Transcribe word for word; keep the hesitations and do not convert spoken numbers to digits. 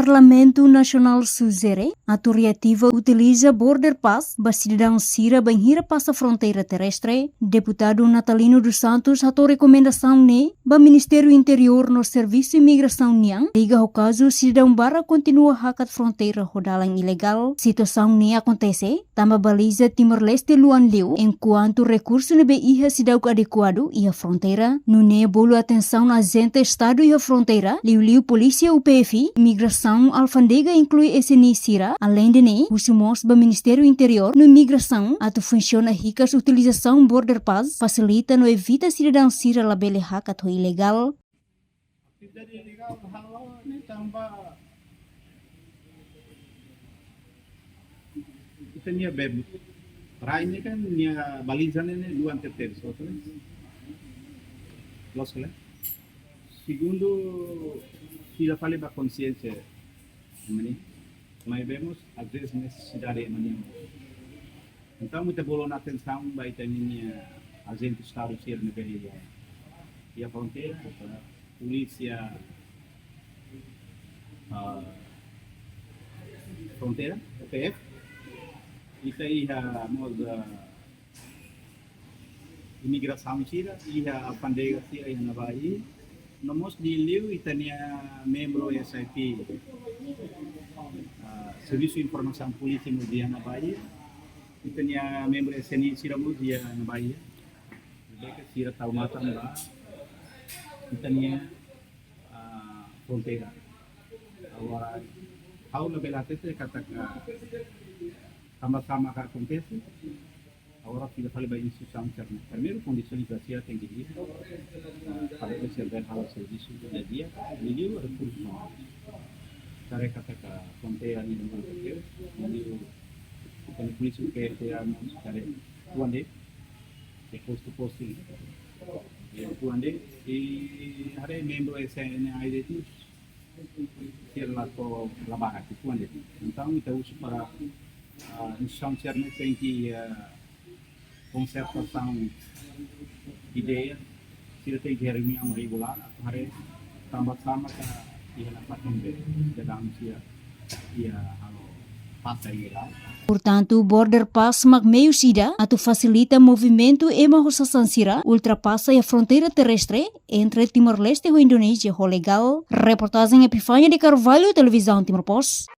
Parlamentu Nasionál sujere atu reativa utiliza Border Pass ba sidadaun sira bainhira pasa fronteira terrestre. Deputadu Natalino dos Santos hato'o rekomendasaun ne'e ba Ministériu Interiór no Servisu Imigrasaun nian, liga ho kazu sidadaun barak kontinua hakat fronteira ho dalan ilegál. Situasaun ne'e akontese tanba baliza Timor-Leste luan liu, enkuantu rekursu ne'ebé iha seidauk adekuadu iha fronteira. Nune'e bolu atensaun ajente Estadu iha fronteira, liuliu polísia U P F, Imigrasaun, Alfándega, inklui S N I sira. Aleinde ne'e, husu mós ba Ministériu Interiór no Imigrasaun atu funsiona hikas utilizasaun Border Pass, fasilita no evita sidadaun sira labele hakat ho ilegál. Atividade ilegál halo ne'e tanba ita-nia bem. Rai ne'e kan nia baliza ne'e, ne'e luan tebes, oke? Loos ka lae? Segundu, fila fali ba konxiénsia, ema nian. Maibé mós, às vezes, nesesidade ema nian. Entaun, ita bolu ona atensaun ba ita-nia ajente Estadu sira ne'ebé iha, iha fronteira, polísia, ah, fronteira, P F. Ita iha mós, ah, imigrasaun sira, iha alfándega sira iha ne'ebá. No mós liuliu ita-nia membru S I P, ah, Servisu Informasaun Polísia mós iha ne'ebá. Ita-nia membru S N I sira mós iha ne'ebá. Ne'ebé ke sira tau matan ba ita-nia, ah, fronteira. Agora, ha'u labele hatete katak tanba sá maka akontese. Agora fila fali ba instituisaun sira-ne'e. Primeiru, kondisaun ba sira tenke di'ak, ah, para sira bele halo servisu di'ak, liuliu rekursus umanus. Haree katak fronteira ne'e, liuliu, liuliu, polísia U P F, haree uitoan de'it, depois tu posting, uitoan de'it, i haree membru S N I de'it, sira la to'o, la barak, uitoan de'it. Entaun, ita husu para, ah, instituisaun sira-ne'e tenke, ah, konsertasaun ideia, sira tenke reuniaun regulár, atu haree tanba sá maka iha nafatin be, sidadaun sira iha halo pasa ilegál. Portantu, Border Pass mak meius ida atu fasilita movimentu ema ho sasán sira ultrapasa iha fronteira terrestre entre Timor-Leste ho Indonézia ho legál. Reportajen Epifania de Carvalho, Televizaun Timor Post.